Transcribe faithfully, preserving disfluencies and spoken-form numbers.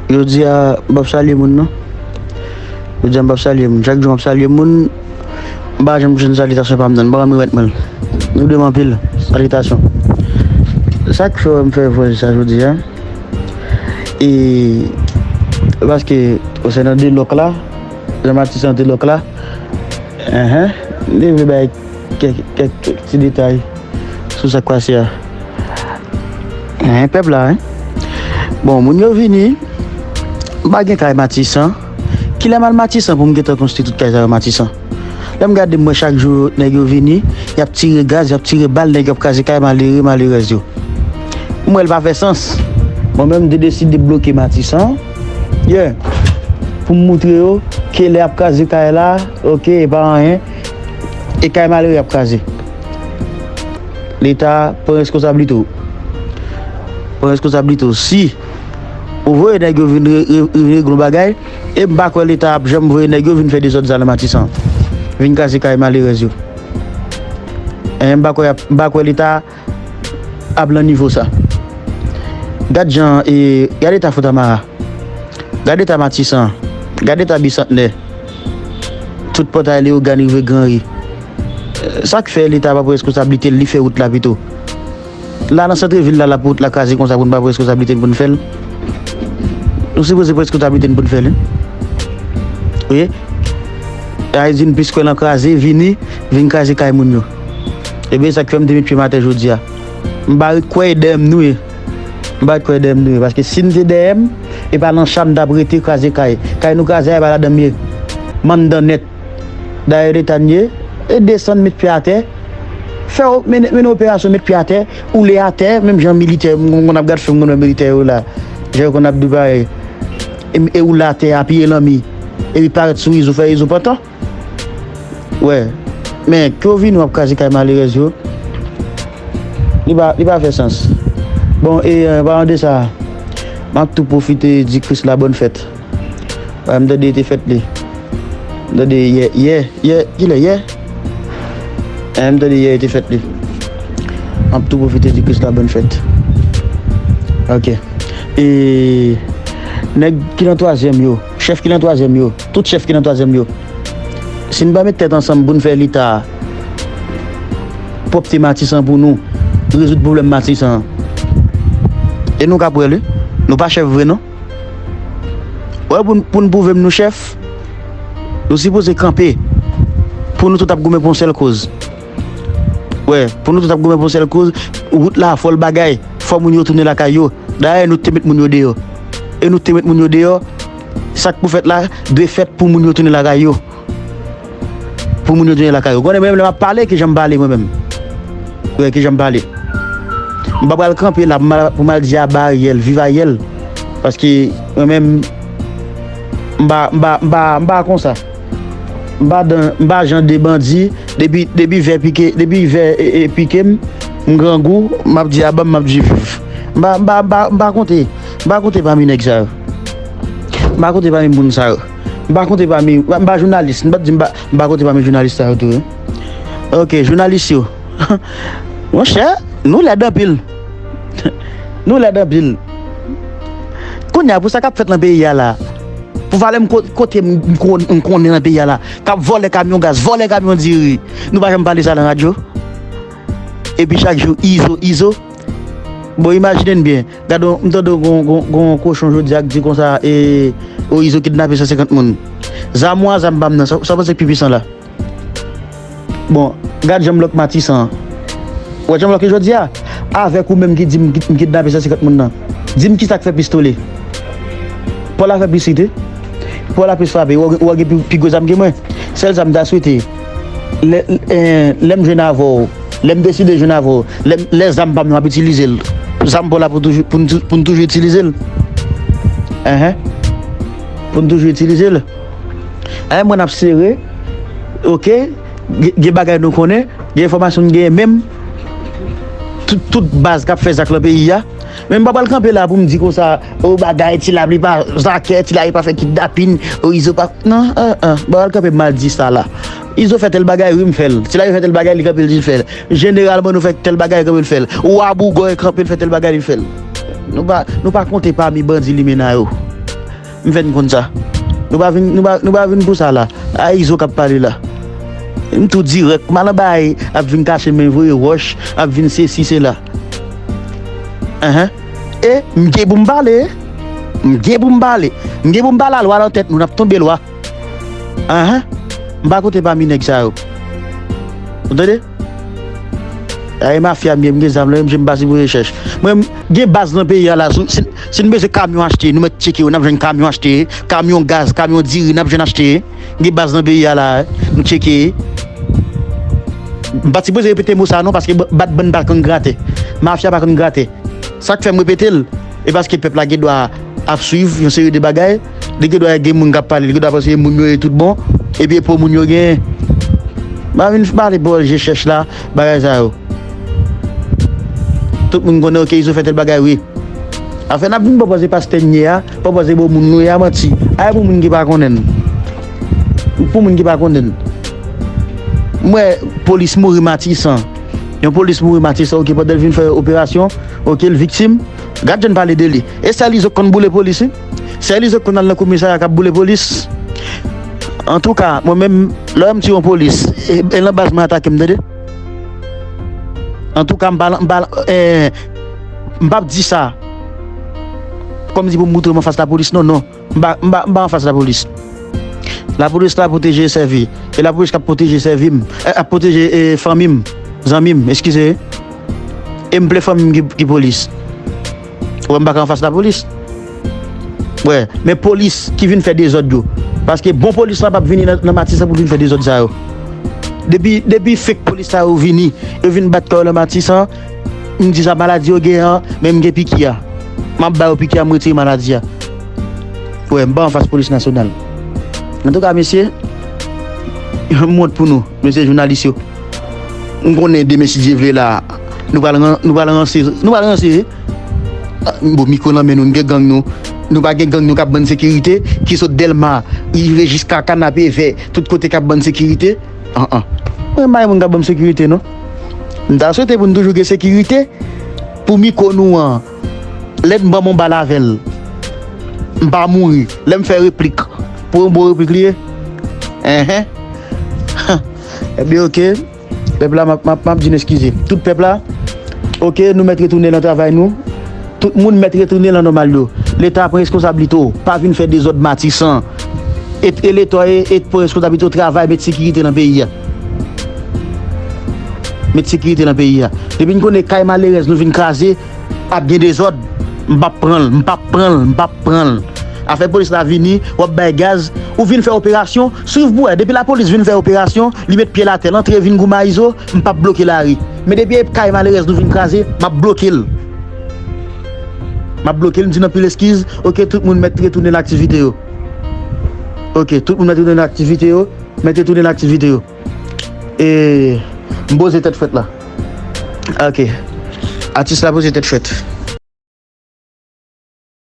Jodi a, m p ap salye moun, non. Jodi a, m p ap salye moun. Chak jou, m ap salye moun. M pa janm jwenn salitasyon pa m, non. M pa konn remèt mwen l. Nou de m anpil. Salitasyon. Sa k fè m fè vwèl sa jodi a? E, paske, se nan de lòk la, jan Matisan de lòk la, enhen, m te vle bay kèk, kèk ti detay sou sa k pase a. Enhen, pèp la, en. Bon, moun yo vini, m pa gen kay Matisan. Kilè m al Matisan pou m gentan konstwi tout kay sa yo Matisan? Lè m gade, m wè chak jou nèg yo vini, y ap tire gaz, y ap tire bal, nèg yo ap kraze kay malere, malerèz yo. M wè l pa fè sans. Mwen menm, m te deside bloke Matisan. Yeah. Pou m moutre yo ke lè y ap kraze kay la, oke, e pa anyen. E kay malere y ap kraze. Leta, pran reskonsablite w. Pran reskonsablite w. Si ou voye nèg yo vin re-, re-, vin regle yon bagay, e m pa kwè Leta ap janm voye nèg yo vin fè dezòd sa nan Matisan. Vin kraze kay malerèz yo. En, m pa kwè, m pa kwè Leta ap lan nivo sa. Gad jan, e, gad eta Fontamara. Gad eta Matisan. Gad eta Bisantnè. Tout pòtay Leyogàn rive Granri. Sa k fè Leta pa pran reskonsablite l, li fè wout la pito. La, nan santrevil la, l ap wout la kraze konsa pou n pa pran reskonsablite n pou n fè l. Nou sipoze pran reskonsablite n pou n fè l, wi. Wi. Ayiti, n plis kwè nan kraze, vini, vin kraze kay moun yo. Ebyen, sa k fè m te met pye m atè jodi a. M pa ret kwè e dèyè m nou ye. M pa ret kwè e dèyè m nou ye. Paske si n te dèyè m, e pa nan cha n t ap rete kraze kay. Kay nou kraze a, e pa ladan m ye. M anndan nèt. Dayè Leta n ye, e desann, met pye atè. Fè, mennen, mennen operasyon, met pye atè, woule atè, menm jan militè, m konn ap gad fim, m konn wè militè yo la. Jan yo konn ap di bagay. E, e woule atè, apiye lanmi. Epi parèt sou Izo, fè Izo pantan. Wè. Men, ke w vini w ap kraze kay malerèz yo. Li pa, li pa fè sans. Bon, e, an palan de sa, m ap tou pwofite di Krisla bòn fèt. Wè, m tande te fèt li. M tande yè, yè, yè, kilè yè? Wè, m tande yè te fèt li. M ap tou pwofite di Krisla bòn fèt. Oke. E nèg ki nan twazyèm yo, chèf ki nan twazyèm yo, tout chèf ki nan twazyèm yo, si n pa met tèt ansanm pou n fè Leta pwòpte Matisan pou nou, rezoud pwoblèm Matisan an, e nou k ap wè l, wi. Nou pa chèf vre, non. Wè, pou n, pou n pwouve m nou chèf, nou sipoze kanpe. Pou nou tout ap goumen pou yon sèl koz. Wè, pou nou tout ap goumen pou yon sèl koz, wout la, fò l bagay, fò moun yo tounen lakay yo. Dayè, nou te met moun yo deyò. E nou te met moun yo deyò, sa k pou fèt la, dwe fèt pou moun yo tounen lakay yo. Pou moun yo tounen lakay yo. Konnen mwen menm lè m ap pale, kijan m pale mwen menm. Wè, kijan m pale. M pa pral kanpe la pou m al, pou m al di aba Ariel, viv Ariel. Paske mwen menm, m pa, m pa, m pa, m pa konsa. M pa dan, m pa jan de bandi, depi, depi vè pike, depi vè, e, e, pike m, m grangou, m ap di aba, m ap di viv. M pa, m pa, m pa, m pa konte, m pa konte pami nèg sa yo. M pa konte pami moun sa yo. M pa konte pami, m pa, m pa jounalis. M pa t di m pa, m pa konte pami jounalis sa yo tou, wi. Oke, jounalis yo. Monchè, nou lèd anpil. Nou lèd anpil. Kounye a, pou sa k ap fèt nan peyi a la, pou valè m ko-, kote m, m kon-, m konnen nan peyi a la, k ap vòlè kamyon gaz, vòlè kamyon diri, nou pa janm pale sa nan radyo. Epi chak jou, Izo, Izo. Bon, imajine n byen. Gade, m tande gon, gon, gon kochon jodi a k di konsa, e, o, Izo kidnape san senkant moun. Zam ou a zam pa m nan, sa, sa w panse k pi pwisan la? Bon, gad Jean-Bloc Matisan an. Ou wè Jean-Bloc jodi a? Avèk ou menm ki di m ki, m kidnape san senkant moun nan. Di m kisa k fè plis tole? Pòl la fè plis rite. Pòl la plis frape. Ou, ou gen pi, pi gwo zam ke mwen. Sèl sa m ta swete, lè, eh, lè m jwenn avè w, lè m deside jwenn avè w, lè, lè zam pa m nan m ap itilize l. Zam Pòl la pou toujou, pou n tou-, pou n toujou itilize l. Enhen. Pou n toujou itilize l. Enhen, mwen n ap sere. Oke. Gen, gen bagay nou konnen. Gen enfòmasyon n genyen menm. Tout, tout baz k ap fè zak lan peyi a. Men m pa pral kanpe la pou m di konsa, o bagay, Ti Lapli pa zakè, Ti Lapli pa fè kidnapin, o Izo pa, non, an, an, m pa pral kanpe m al di sa la. Izo fè tèl bagay, wi, m fè l. Ti Lapli fè tèl bagay, li kanpe, li di l fè l. Jeneralman, nou fè tèl bagay, kanpe, l fè l. Wa Bougòy kanpe, l fè tèl bagay, li fè l. Nou pa, nou pa konte pami bandi limena yo. M fè n konn sa. Nou pa vin, nou pa, nou pa vin pou sa la. A Izo k ap pale la. M tou dirèk. M al anba a, ap vin kache men voye wòch, ap vin sesi, sela. Enhen. E m gen pou m pale. M gen pou m pale. M gen pou m pale a lwa nan tèt nou, n ap tonbe lwa. Enhen. M pa konte pami nèg sa yo. Ou tande? Ay, mafya m ye, m gen zam nan men m, m pa sipoze chèch. Mwen, m gen baz nan peyi a la. Si, si, si n bezwen kamyon achte, nou mèt tcheke yo, n ap jwenn kamyon achte, kamyon gaz, kamyon diri, n ap jwenn achte. M gen baz nan peyi a la, nou tcheke. M pa t sipoze repete mo sa non, paske ba-, bat bann pa konn grate. Mafya pa konn grate. Sa k fè m repete l, e paske pèp la gen dwa ap swiv yon seri de bagay, li gen dwa gen moun k ap pale, li gen dwa panse e moun yo ye tout bon, epi e po moun yo genyen. M pa vin pale bò je chèch la, bagay sa yo. Tout moun konnen, oke, Izo fè tèl bagay, wi. Afè n ap vin pwopoze pastè n ye a, pwopoze bon moun nou ye a, manti. Ay pou moun ki pa konnen n. Pou moun ki pa konnen n. M wè polis mouri Matisan. Yon polis mouri Matisan, oke, pandan l vin fè operasyon, oke, l viktim. Gad jan n pale de li. E sèl Izo k konn boule polis, wi. Sèl Izo k konn al nan komisarya k ap boule polis. Antouka, mwen menm, lè m tiye yon polis, e, e nan baz mwen atake m, tande. Antouka, m pa, m pa, eh, m p ap di sa kòmsi pou m moutre m anfas lapolis, non, non. M pa, m pa, m pa anfas lapolis. Lapolis la pwoteje e sèvi. E lapolis k ap pwoteje sèvi m. Eh, ap pwoteje, eh, fanmi m. Zanmi m, eskize. E m ple fanmi m ki, ki polis. Ou wè m pa ka anfas lapolis. Wè, men polis ki vin fè dezòd yo. Paske bon polis la p ap vini nan, nan Matisan pou vin fè dezòd sa yo. Depi, depi fake polis sa yo vini, yo vin bat kò yo nan Matisan, m di sa maladi yo gen an, men m gen piki a. M ap ba yo piki a, m retire maladi a. Wè, m pa anfas polis nasyonal. Antouka, mesye, m wont pou nou, mesye jounalis yo. M konnen demen, si Dye vle la, nou pral ran-, nou pral ranse, nou pral ranse. Ah, bon, mikwo nan men nou, n gen gang nou. Nou pa gen gang nou k ap ban n sekirite, ki sot Dèlma, rive jiska Kanapevè, tout kote k ap ban n sekirite. An, an. Mwen pa gen moun k ap ban m sekirite, non. M ta swete pou n toujou gen sekirite pou mikwo nou an. Lè n ban m yon bal avè l, m pa mouri. Lè m fè replik, pou yon bon replik li ye. Enhen. Ebyen, oke. Pèp la, m ap, m ap, m ap di n eskize. Tout pèp la, oke, nou mèt retounen nan travay nou. Tout moun mèt retounen nan nòmal yo. Leta pran reskonsablite w. Pa vin fè dezòd Matisan. E, e Leta e, e pran reskonsablite w, travay, met sekirite nan peyi a. Met sekirite nan peyi a. Depi n konnen kay malerèz nou vin kraze, ap gen dezòd, m p ap pran l, m p ap pran l, m p ap pran l. Afè polis la vini, w ap bay gaz, ou vin fè operasyon, swiv pou wè, depi lapolis vin fè operasyon, li met pye l atè, l antre vin goumen a Izo, m p ap bloke lari. Men depi e kay malerèz nou vin kraze, m ap bloke l. M ap bloke l, m di n anpil eskiz, oke, tout moun mèt retounen nan aktivite yo. Oke, tout moun mèt retounen nan aktivite yo, mèt retounen nan aktivite yo. E m poze tèt frèt la. Ok. Atis la poze tèt frèt.